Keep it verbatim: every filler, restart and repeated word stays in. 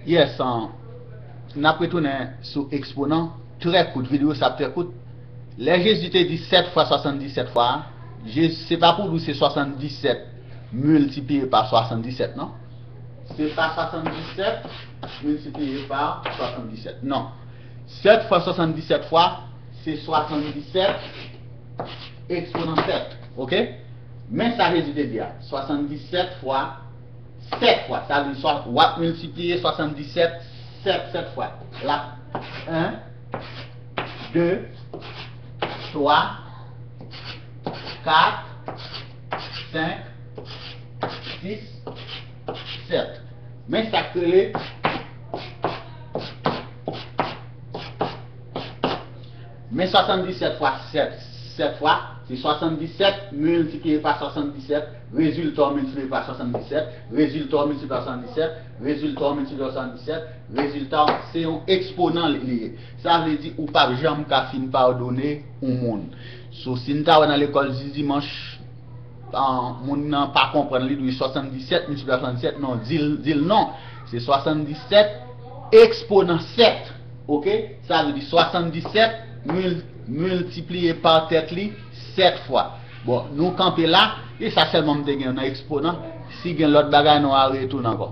Yes, an, n ap retounen sou eksponan. Trè kout, videyo sa ap trè kout. Lè Jezi te di sèt fwa swasanndisèt fwa, Jezi, se pa pou di w se swasanndisèt miltipliye pa swasanndisèt, non. Se pa swasanndisèt miltipliye pa swasanndisèt, non. Sèt fwa swasanndisèt fwa, se swasanndisèt eksponan sèt, oke? Men sa Jezi te di a, swasanndisèt fwa sèt fwa. Sa vle di w ap miltipliye swasanndisèt sèt, sèt fwa. La, en, de, twa, kat, senk, sis, sèt. Men sa k rele Men swasanndisèt fwa sèt, sèt fwa, se swasanndisèt miltipliye pa swasanndisèt, rezilta w miltipliye pa swasanndisèt, rezilta w miltipliye pa swasanndisèt, rezilta w miltipliye pa swasanndisèt, rezilta w, se yon eksponan li ye. Sa vle di ou p ap janm ka fin padone yon moun. So, si n ta wè nan lekòl di dimanch, an, moun nan pa konprann, li di swasanndisèt miltipliye pa swasanndisèt, non, di l, di l non. Se swasanndisèt eksponan sèt, oke? Sa vle di swasanndisèt mil, miltipliye pa tèt li sèt fwa. Bon, nou kanpe la, e sa sèlman m te gen nan eksponan. Si gen lòt bagay, nou a retounen ankò.